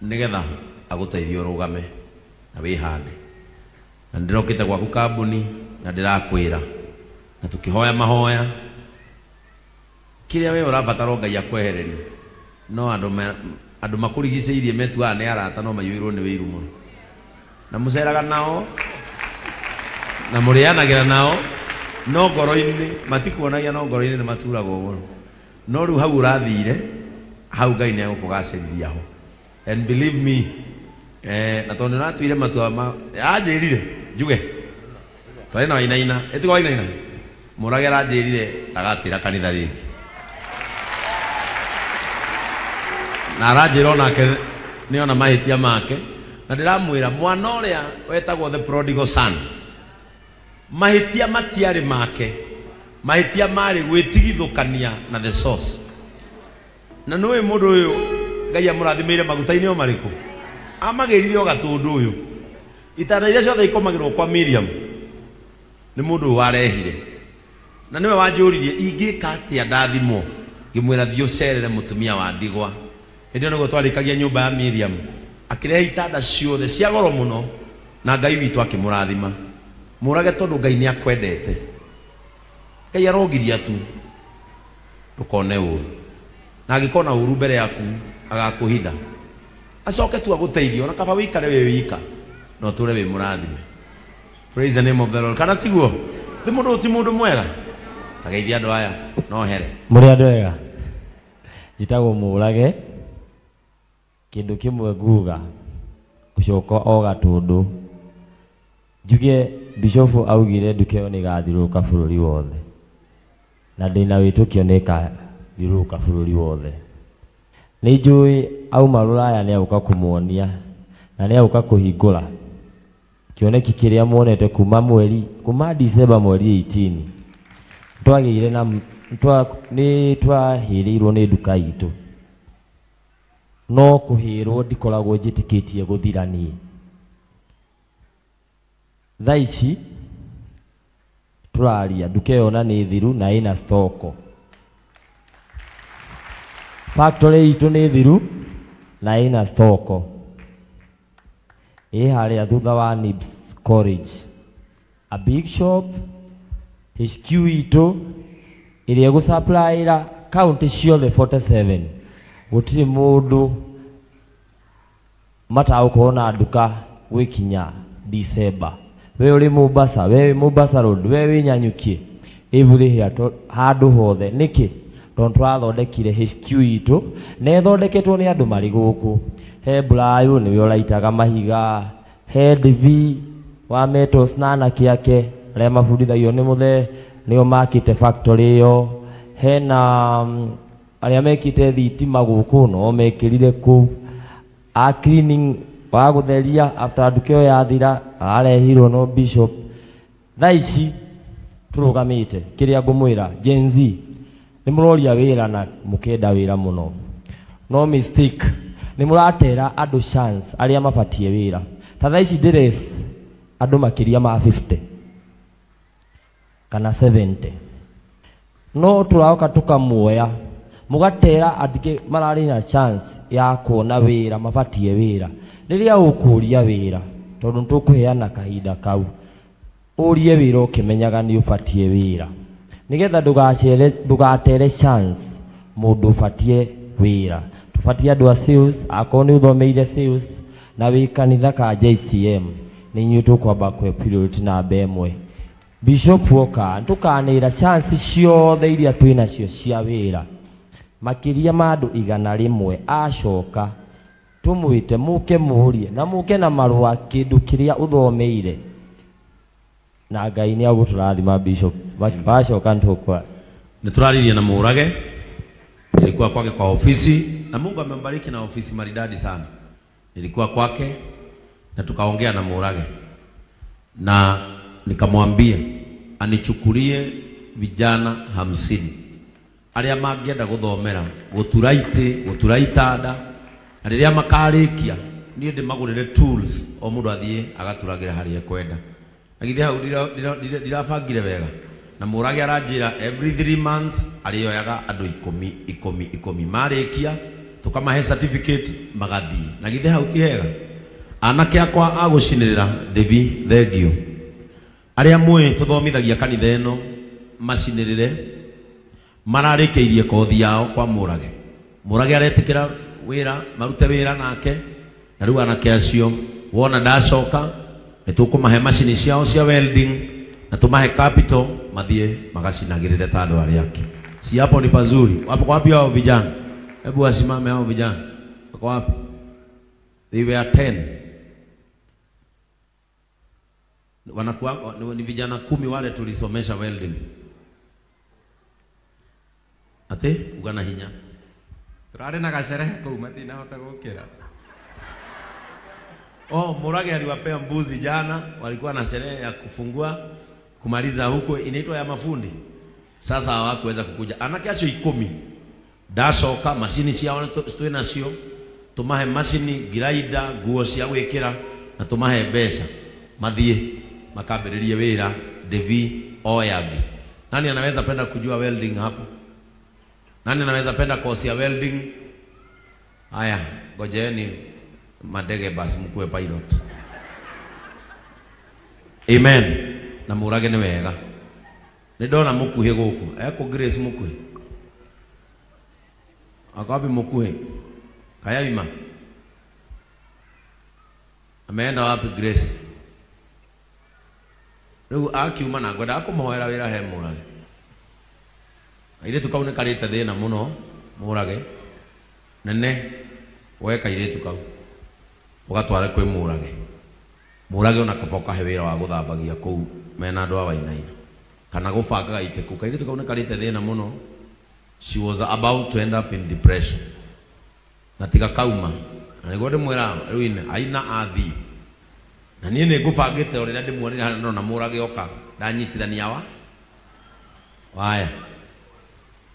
nĩgetha agũteithie ũrũgame na wĩhande. Na ndĩrokĩte gwaku kambuni na ndĩrakwĩra na tũkĩhoya mahoya kĩrĩa we ũrabatara Ngai akwehererie no andũ makũrigicĩirie metuaga nĩ arata no maiyũirwo nĩ wĩiru mũno na mũceraga nao na mũrĩanagĩra nao no ngoro-inĩ matikuonagia no ngoro-inĩ nĩ maturagwo mũno. No rĩu hau ũrathire hau Ngai nĩ egũkũgacĩrithia ho. And believe me, na tondũ nĩũratuire matua ma anjĩrire njuge twarĩ na Wainaina ĩtigo Wainaina Mũrage aranjĩrire ndagatĩra kanitha rĩngĩ na aranjĩra onake nĩona mahĩtia make na ndĩramwĩra mwana ũrĩa wetagwo the prodigal son mahĩtia matiarĩ make, mahĩtia marĩ gwĩtigithũkania na the source. Na nĩũĩ mũndũ ũyũ Ngai amũrathimĩire maguta-inĩ o marĩkũ amagĩrire o gatũndũ ũyũ itanda iria ciothe ikomagĩrwo kwa Miriam nĩ mũndũ ũyũ warehire na nĩwe wanjũririe ingĩka atĩa ndathimwo ngĩmwĩra thiĩ ũcerere mũtumia wa ndigwa. Hĩndĩ ĩyo nĩguo twarĩkagia nyũmba ya Miriam akĩrehe itanda ciothe cia goro mũno na Ngai witũ akĩmũrathima. Mũrage tondũ Ngai nĩ akwendete. Ngai arogiria tu ndũkone ũru na angĩkona ũru mbere yaku agakũhitha acoke tu agũteithie ona kaba wĩikare wĩ wika no ũtũre wĩ mũrathime. Praise the name of the Lord. Kana tiguo ti mũndũ ti mũndũ mwega tageithia andũ aya no here mũrĩ andũ ega. Njĩtagwo Mũrage. Kĩndũ kĩmwe nguga gũcoka o gatũndũ njuge bishofu augire nduka ĩyo nĩ ĩgathiũrũrũka bũrũri wothe na ndĩna wĩtĩkio nĩ ĩkathiũrũrũka bũrũri wothe. Nĩ njũĩ auma rũraya nĩ agũka kũmuonia na nĩ agũka kũhingũra kĩoneki kĩrĩa muonete kuma mweri kuma December mweri 18 twagĩire na nĩ twahĩrĩirwo nĩ nduka itũ no kũhĩrwo ndikoragwo njĩtĩkĩtie gũthira niĩ. Thaa ici tũraria nduka ĩyo na nĩ thiru na ĩna stoko. Factory itũ nĩ thiru na ĩna stoko ĩ harĩa thutha wa Nibs College, a big shop HQ itũ ĩrĩa ĩgũsupplyĩra county ciothe 47 gũtirĩ mũndũ matagũkorwo na nduka gwĩkinya December. We ũrĩ Mombasa, we wĩ Mombasa Road, we wĩ Nyanyuki, every here handũ hothe. Nĩkĩ? Tondũ twathondekire HQ itũ na ĩthondeketwo nĩ andũ marĩ gũkũ. He Brayo nĩwe ũraitaga mahiga, he DV wa Metals na anake ake arĩa mabundithagio nĩ mũthee nĩo makĩte factory ĩyo. Hena arĩa mekĩte thitima gũkũ no mekĩrire kũu. A cleaning wa gũtheria after nduka ĩyo yathira ararehirwo no bishop. Thaa ici tũrũgamĩte kĩrĩa ngũmwĩra Gen Z nĩ mũroria wĩra na mũkenda wĩra mũno no mistake nĩ mũratera andũ chance arĩa mabatie wĩra. Ta thaa ici ndĩres andũ makĩria ma 50 kana 70 no tũraoka tũkamuoya mũgatera andũ mararĩ na chance ya kuona wĩra mabatie wĩra. Rĩrĩa ũkũria wĩra tondũ nĩtũkũheana kahinda kau ũrie wĩra ũkĩmenyaga nĩ ũbatie wĩra nĩgetha ndũgatere chance mũndũ ũbatie wĩra. Tubatie andũ a sales, akorwo nĩ ũthomeire sales na wĩ kanitha ka JCM, nĩ inyuĩ tũkwamba kũhe priority namba ĩmwe. Bishop Walker, tũkanĩra chance ciothe iria twĩ nacio cia wĩra makĩria ma andũ 100 acoka tũmwĩte mũke mũrie na mũke na marũa kĩndũ kĩrĩa ũthomeire na Ngai nĩ agũtũrathima. Bishop wacoka nĩtũkwa Nĩ tũraririe na Mũrage, nilikuwa kwake kwa ofisi na Mungu amembariki na ofisi maridadi sana. Nilikuwa kwake na tukaongea na Mũrage na nikamwambia anichukulie vijana 50 arĩa mangĩenda gũthomera gũtura itĩ, gũtura itanda, na rĩrĩa makarĩkia niĩ ndĩmagũrĩre tools o mũndũ athiĩ agaturagĩra harĩa ekwenda. Na githĩ hau ndirabangire wega? Na Mũrage aranjĩra every 3 months arĩoyaga andũ 10 10 10, marĩkia tũkamahe certificate magathiĩ. Na githĩ hau ti hega? Anake akwa a gũcinĩrĩra Devi, thengio. Arĩa mũĩ tũthomithagia kanitha ĩno macinĩrĩre mararĩkĩirie kothi yao kwa Mũrage. Mũrage aretĩkĩra wĩra, marute wĩra nake, na rĩu anake acio wona ndacoka nĩ tũkũmahe macini ciao cia welding na tũmahe capital mathiĩ magacinagĩrĩre ta andũ arĩa angĩ. Si hapo ni pazuri? Wapo wapi hao vijana? Hebu wasimame hao vijana. Wako wapi? They were 10. Wanakuwa ni vijana 10 wale tulisomesha welding. Ate ugana hinya. Tũrarĩ na gacerehe kũu matinahota gũkĩra. Oh, Mũrage aliwapea mbuzi jana, walikuwa na sherehe ya kufungua kumaliza huko inaitwa ya mafundi. Sasa hawakuweza kukuja. Anake acio 10. Ndacoka macini ciao twĩ nacio, tũmahe macini, grinder, nguo cia gwĩkĩra na tũmahe mbeca mathiĩ makambĩrĩrie wĩra. Devi Oyangi. Nani anaweza penda kujua welding hapo? Nani anaweza penda course ya welding? Haya, ngojeeni madege basi mkuwe pilot. Amen. Na Mũrage nĩ wega. Nĩ ndona mũkuhĩ gũkũ. Eko Grace mũkuhĩ. Ako wapi mũkuhĩ? Kayaima. Ameenda wapi Grace? Rĩu akiuma na ngwenda kũmũhoera wĩra he Mũrage. Kairĩtu kau nĩ karĩte thĩna mũno Mũrage. Nene woe kairĩtu kau ũgatware kwĩ Mũrage. Mũrage ona kaba ũkahe wĩra wa gũthambagia kũu mena andũ a Wainaina kana gũbangaga itĩ kũu. Kairĩtu kau nĩ karĩte thĩna mũno. She was about to end up in depression. Na tiga kauma. Na nĩguo ndĩmwĩra rĩu aina athiĩ. Na niĩ nĩ ngũbangĩte o rĩrĩa ndĩmuonire harĩa ndona Mũrage oka ndanyitithania wa waya.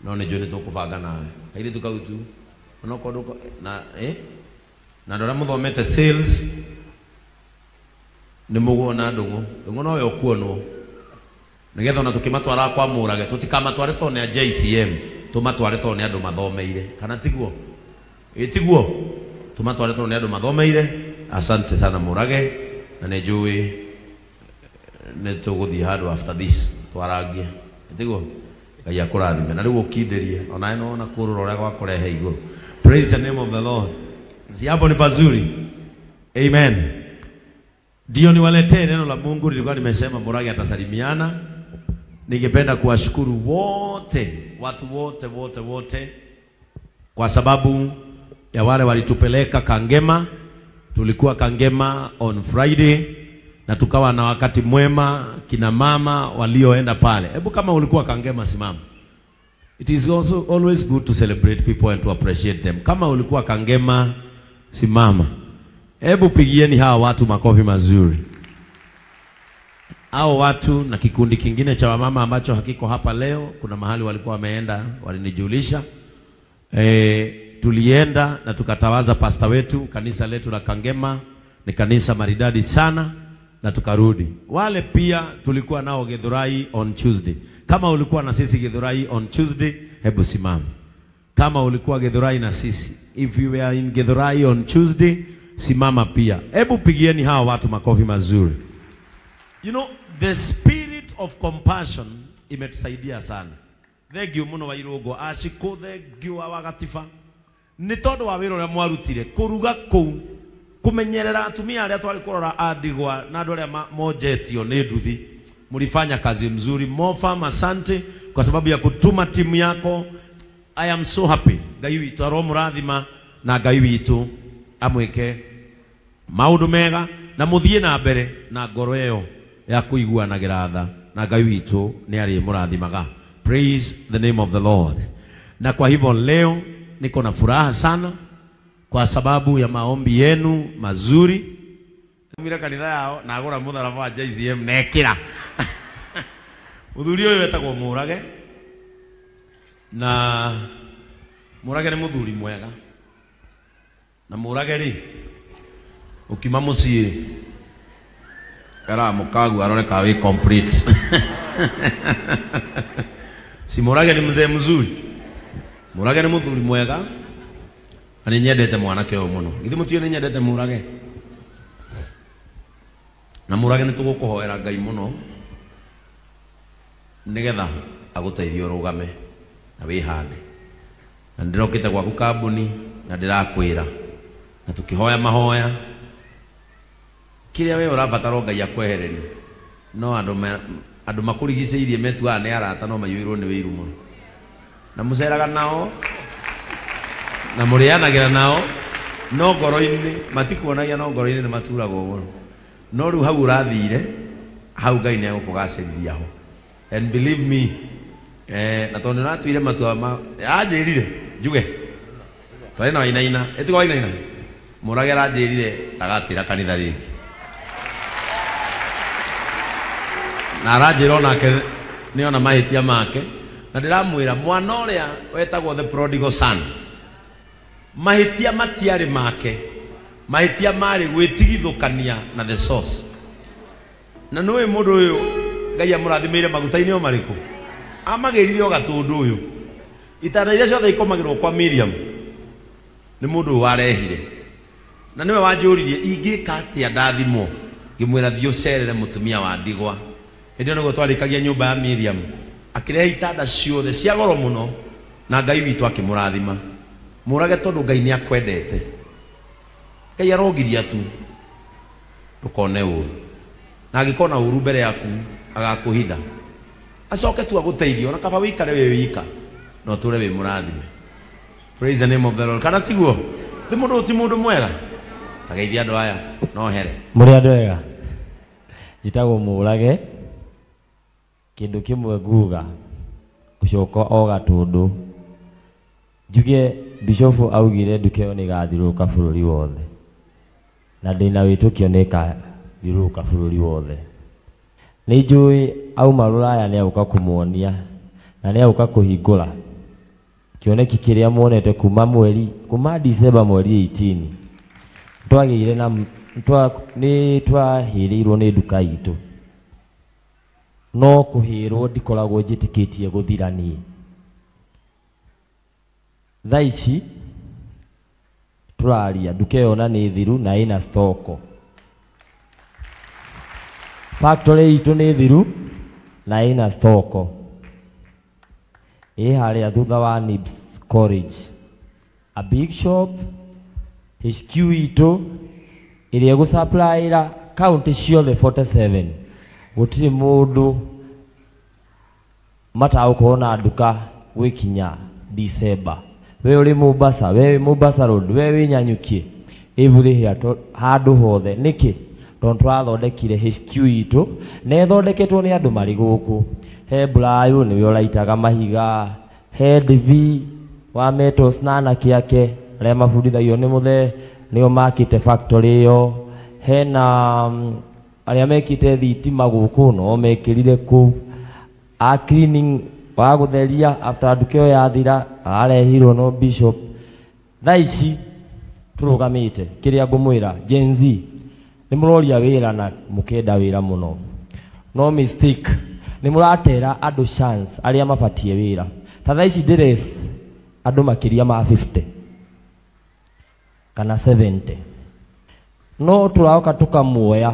No nĩ njũĩ nĩ tũkũbanga nawe. Kairĩtu kau tu onokorwo na na andũ arĩa mũthomete sales nĩ mũguona Ndũng'ũ. Ndũng'ũ nowe ũkuonwo nĩgetha ona tũkĩmatwara kwa Mũrage tũtikamatware tondũ nĩ a JCM, tũmatware tondũ nĩ andũ mathomeire. Kana tiguo? Ĩ tiguo? Tũmatware tondũ nĩ andũ mathomeire. Asante sana Mũrage, na nĩ njũĩ nĩ tũgũthiĩ handũ after this twarangie. Tiguo? Ngai akũrathime. Na rĩu ũkindĩrie onawe nĩwona kũrũra ũrĩa gwakũrehe igũrũ. Praise the name of the Lord. Si hapo ni pazuri? Amen. Ndio niwaletee neno la Mungu. Nilikuwa nimesema Mũrage atasalimiana. Ningependa kuwashukuru wote, watu wote wote wote, kwa sababu ya wale walitupeleka Kangema. Tulikuwa Kangema on Friday na tukawa na wakati mwema, kina mama walioenda pale. Hebu kama ulikuwa Kangema simama. It is also always good to celebrate people and to appreciate them. Kama ulikuwa Kangema simama. Hebu pigieni hawa watu makofi mazuri. Hao watu na kikundi kingine cha wamama ambacho hakiko hapa leo, kuna mahali walikuwa wameenda, walinijulisha. Tulienda na tukatawaza pasta wetu, kanisa letu la Kangema ni kanisa maridadi sana, na tukarudi. Wale pia tulikuwa nao Githurai on Tuesday. Kama ulikuwa na sisi Githurai on Tuesday, hebu simama. Kama ulikuwa Githurai na sisi, if you were in Githurai on Tuesday, simama pia. Hebu pigieni hawa watu makofi mazuri. You know, the spirit of compassion imetusaidia sana. Thank you muno Wairũngũ. Ashiko, thank you wa Gatiba. Nĩ tondũ wa wĩra ũrĩa mwarutire kũruga kũu kũmenyerera atumia arĩa twarĩ kũrora andigwa na andũ arĩa monjetio nĩ nduthi. Mlifanya kazi mzuri. Mofam, asante kwa sababu ya kutuma timu yako. I am so happy. Ngai witũ aromũrathima na Ngai witũ amwĩke maũndũ mega na mũthiĩ na mbere na ngoro ĩyo ya kũiguanagĩra tha na Ngai witũ nĩ arĩmũrathimaga. Praise the name of the Lord. Na kwa hivyo leo niko na furaha sana kwa sababu ya maombi yenu mazuri. Mira kanitha yao na agura mutharaba wa JCM nekira. Muthuri uyu wetagwo Mũrage na Mũrage nĩ muthuri mwega. Na Mũrage ri ukiuma muciĩ kara mukagu arore ka wi complete. Si Mũrage ni mzee mzuri. Mũrage nĩ muthuri mwega. Na nĩ nyendete mwanake ũyũ mũno. Githĩ mũtiũĩ nĩ nyendete Mũrage? Na Mũrage nĩ tũgũkũhoera Ngai mũno nĩgetha agũteithie ũrũgame na wĩhande. Na ndĩrokĩte gwaku kambuni na ndĩrakwĩra na tũkĩhoya mahoya kĩrĩa we ũrabatara Ngai akwehererie. No andũ makũrigicĩirie metuaga nĩ arata no maiyũirwo nĩ wĩiru mũno. Na mũceraga nao na mũrĩanagĩra nao no ngoro-inĩ matikuonagia, no ngoro-inĩ nĩ maturagwo mũno. No rĩu hau ũrathire hau Ngai nĩ egũkũgacĩrithia ho. And believe me, na tondũ nĩũratuire matua ma anjĩrire njuge twarĩ na Wainaina, ĩtigo Wainaina. Mũrage aranjĩrire ndagatĩra kanitha rĩngĩ. Na aranjĩra onake nĩona mahĩtia make. Na ndĩramwĩra mwana ũrĩa wetagwo the prodigal son, mahĩtia matiarĩ make, mahĩtia marĩ gwĩtigithũkania na the source. Na nĩũĩ mũndũ ũyũ Ngai amũrathimĩire maguta-inĩ o marĩkũ? Amagĩrire o gatũndũ ũyũ. Itanda iria ciothe ikomagĩrwo kwa Miriam nĩ mũndũ ũyũ warehire. Na nĩwe wanjũririe ingĩka atĩa ndathimwo. Ngĩmwĩra thiĩ ũcerere mũtumia wa ndigwa. Hĩndĩ ĩyo nĩguo twarĩkagia nyũmba ya Miriam. Akĩrehe itanda ciothe cia goro mũno na Ngai witũ akĩmũrathima. Mũrage tondũ Ngai nĩ akwendete. Ngai arogiria tu ndũkone ũru. Na angĩkona ũru mbere yaku agakũhitha. Acoke tu agũteithie ona kaba wĩikare wĩ wika no ũtũre wĩ mũrathime. Praise the name of the Lord. Kana tiguo? Ti mũndũ ti mũndũ mwega. Tageithia andũ aya no here. Mũrĩ andũ ega. Njĩtagwo Mũrage. Kĩndũ kĩmwe nguga gũcoka o gatũndũ njuge Bishop augire nduka ĩyo nĩ ĩgathiũrũrũka bũrũri wothe na ndĩna wĩtĩkio nĩ ĩkathiũrũrũka bũrũri wothe. Nĩ njũĩ auma rũraya nĩ agũka kũmuonia na nĩ agũka kũhingũra kĩoneki kĩrĩa muonete kuma mweri kuma December mweri 18 twagĩire na nĩ twahĩrĩirwo nĩ nduka itũ no kũhĩrwo ndikoragwo njĩtĩkĩtie gũthira niĩ. Thaa ici tũraria nduka ĩyo na nĩ thiru na ĩna stoko. Factory itũ nĩ thiru na ĩna stoko. Ĩ harĩa thutha wa Nibs College. A big shop HQ itũ ĩrĩa ĩgũsupplyĩra county ciothe 47. Gũtirĩ mũndũ matagũkorwo na nduka gwĩkinya December. We ũrĩ Mombasa, we wĩ Mombasa Road, we wĩ Nyanyuki, every here handũ hothe. Nĩkĩ? Tondũ tũrathondekire HQ itũ na ĩthondeketwo nĩ andũ marĩ gũkũ. He Brayo nĩwe ũraitaga mahiga, he DV wa Metals na anake ake arĩa mabundithagio nĩ mũthee nĩo makĩte factory ĩyo. Hena arĩa mekĩte thitima gũkũ no mekĩrire kũu. A cleaning wa gũtheria after nduka ĩyo yathira ararehirwo no Bishop. Thaa ici tũrũgamĩte kĩrĩa ngũmwĩra Gen Z nĩ mũroria wĩra na mũkenda wĩra mũno. No mistake nĩ mũratera andũ chance arĩa mabatie wĩra. Ta thaa ici ndĩres andũ makĩria ma 50 kana 70. No tũraoka tũkamuoya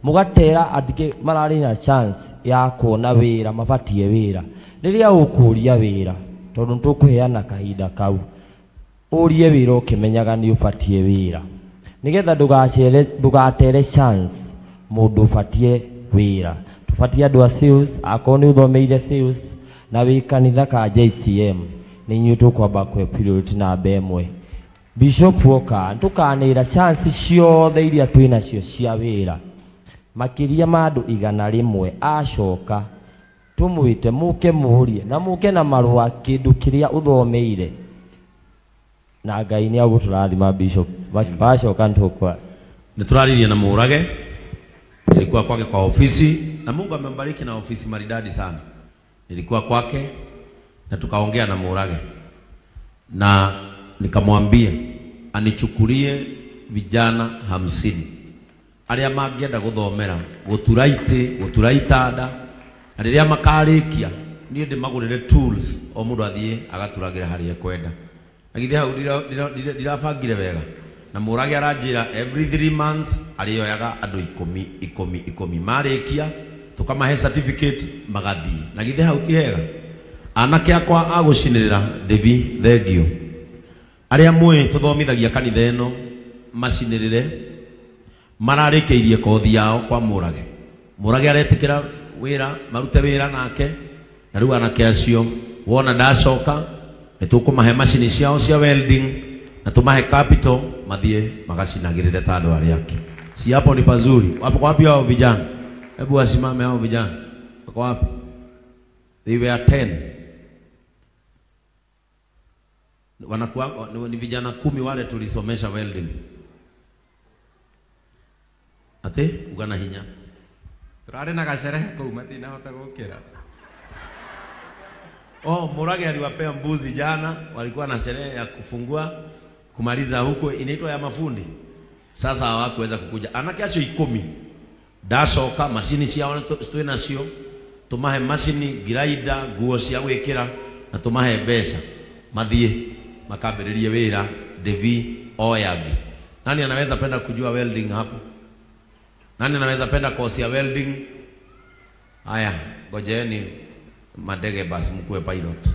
mũgatera andũ mararĩ na chance ya kuona wĩra mabatie wĩra. Rĩrĩa ũkũria wĩra tondũ nĩtũkũheana kahinda kau. Ũrie wĩra ũkĩmenyaga nĩ ũbatiĩ wĩra. Nĩgetha ndũgatere chance mũndũ ũbatiĩ wĩra. Tũbatiĩ andũ a sales, akorwo nĩ ũthomeire sales na wĩ kanitha ka JCM, nĩ inyuĩ tũkwamba kũhe priority namba ĩmwe. Bishop woka tũkanĩra chance ciothe iria twĩ nacio cia wĩra. Makĩria ma andũ 100 acoka tũmwĩte mũke mũrie na mũke na marũa kĩndũ kĩrĩa ũthomeire. Na Ngai nĩ agũtũrathima Bishop. Wacoka nĩtũkwa. Nĩtũraririe na Mũrage. Nilikuwa kwake kwa ofisi na Mungu amembariki na ofisi maridadi sana. Nilikuwa kwake na tukaongea na Mũrage. Na nikamwambia anichukulie vijana 50 arĩa mangĩenda gũthomera gũtura itĩ, gũtura itanda, na rĩrĩa makarĩkia niĩ ndĩmagũrĩre tools o mũndũ athiĩ agaturagĩra harĩa ekwenda. Na githĩ hau ndirabangire wega. Na Mũrage aranjĩra every 3 months arĩoyaga andũ 10 10 10 marĩkia tũkamahe certificate magathiĩ. Na githĩ hau ti hega? Anake akwa a gũcinĩrĩra Devi, thengio. Arĩa mũĩ tũthomithagia kanitha ĩno macinĩrĩre mararĩkĩirie kothi yao kwa Mũrage. Mũrage aretĩkĩra wĩra, marute wĩra nake, na rĩu anake acio wona ndacoka nĩ tũkũmahe macini ciao cia welding na tũmahe capital mathiĩ magacinagĩrĩre ta andũ arĩa angĩ. Si hapo ni pazuri? Wapo wapi hao vijana? Hebu wasimame hao vijana. Wako wapi? They were 10. Wanakuwa ni vijana 10 wale tulisomesha welding. Ate ugana hinya. Turarĩ na gacerehe kũu matinahota gũkĩra. Oh, Mũrage aliwapea mbuzi jana, walikuwa na sherehe ya kufungua kumaliza huko inaitwa ya mafundi. Sasa hawakuweza kukuja. Anake acio 10. Ndacoka macini ciao twĩ nacio, tumahe macini, grinder, nguo cia gwĩkĩra na tumahe mbeca. Mathiĩ makambĩrĩrie wĩra Devi Oyangi. Nani anaweza penda kujua welding hapo? Nani anaweza penda course ya welding? Haya, ngojeeni madege basi mkuwe pilot.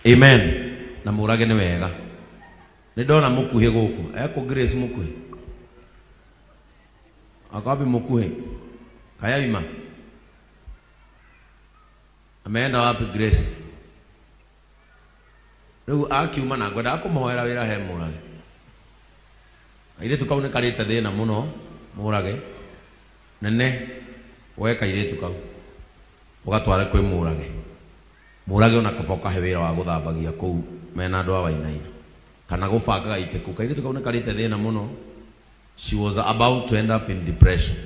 Amen. Na Mũrage nĩ wega. Nĩ ndona mũkuhĩ gũkũ. Eko Grace mũkuhĩ. Akapi mũkuhĩ? Kayaima. Ameenda wapi Grace? Rĩu akiuma na ngwenda kũmũhoera wĩra he Mũrage. Kairĩtu kau nĩ karĩte thĩna mũno Mũrage. Nene woe kairĩtu kau ũgatware kwĩ Mũrage. Mũrage ona kaba ũkahe wĩra wa gũthambagia kũu mena andũ a Wainaina kana gũbangaga itĩ kũu. Kairĩtu kau nĩ karĩte thĩna mũno. She was about to end up in depression.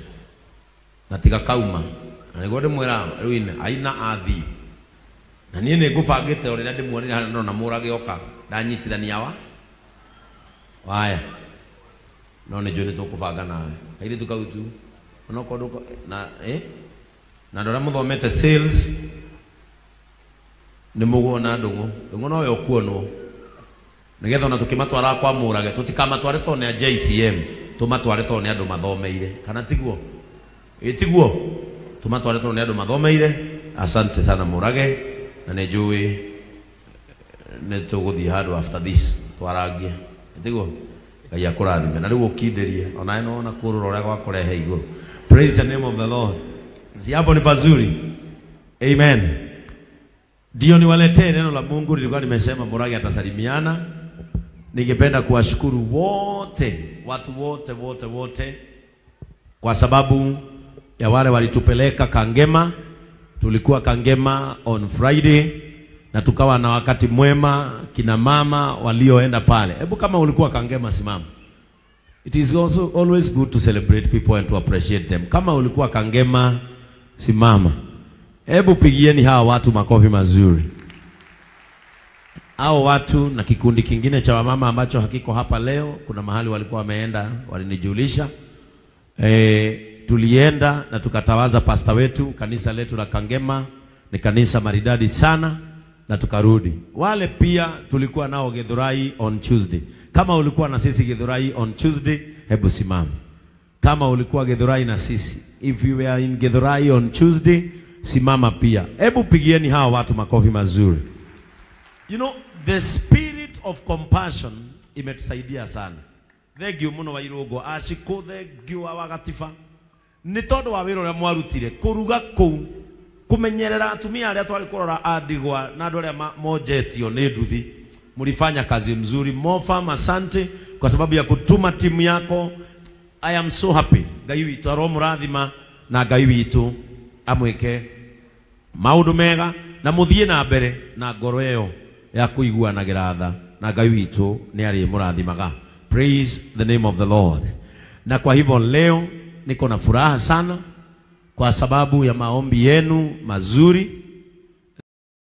Na tiga kauma. Na nĩguo ndĩmwĩra rĩu aina athiĩ. Na niĩ nĩ ngũbangĩte o rĩrĩa ndĩmuonire harĩa ndona Mũrage oka ndanyitithania wa waya. No nĩ njũĩ nĩ tũkũbanga nawe. Kairĩtu kau tu onokorwo na na andũ arĩa mũthomete sales nĩ mũguona Ndũng'ũ. Ndũng'ũ nowe ũkuonwo. Nĩgetha ona tũkĩmatwara kwa Mũrage tũtikamatware tondũ nĩ a JCM, tũmatware tondũ nĩ andũ mathomeire. Kana tiguo? Ĩ tiguo? Tũmatware tondũ nĩ andũ mathomeire. Asante sana Mũrage, na nĩ njũĩ nĩ tũgũthiĩ handũ after this twarangie. Tiguo? Ngai akũrathime. Na rĩu ũkindĩrie onawe nĩwona kũrũra ũrĩa gwakũrehe igũrũ. Praise the name of the Lord. Si hapo ni pazuri? Amen. Ndio niwaletee neno la Mungu. Nilikuwa nimesema Mũrage atasalimiana. Ningependa kuwashukuru wote, watu wote wote wote, kwa sababu ya wale walitupeleka Kangema. Tulikuwa Kangema on Friday na tukawa na wakati mwema, kina mama walioenda pale. Hebu kama ulikuwa Kangema simama. It is also always good to celebrate people and to appreciate them. Kama ulikuwa Kangema simama. Hebu pigieni hawa watu makofi mazuri. Hao watu na kikundi kingine cha wamama ambacho hakiko hapa leo, kuna mahali walikuwa wameenda, walinijulisha. Tulienda na tukatawaza pasta wetu, kanisa letu la Kangema ni kanisa maridadi sana, na tukarudi. Wale pia tulikuwa nao Githurai on Tuesday. Kama ulikuwa na sisi Githurai on Tuesday, hebu simama. Kama ulikuwa Githurai na sisi, if you were in Githurai on Tuesday, simama pia. Hebu pigieni hawa watu makofi mazuri. You know, the spirit of compassion imetusaidia sana. Thank you muno Wairũngũ Ashiko, thank you wa Gatiba. Nĩ tondũ wa wĩra ũrĩa mwarutire kũruga kũu, kũmenyerera atumia arĩa twarĩ kũrora andigwa na andũ arĩa monjetio nĩ nduthi. Mlifanya kazi mzuri. Mofam, asante kwa sababu ya kutuma timu yako. I am so happy. Ngai witũ aromũrathima na Ngai witũ amwĩke maũndũ mega na mũthiĩ na mbere na ngoro ĩyo ya kũiguanagĩra tha, na Ngai witũ nĩ arĩmũrathimaga. Praise the name of the Lord. Na kwa hivyo leo niko na furaha sana kwa sababu ya maombi yenu mazuri.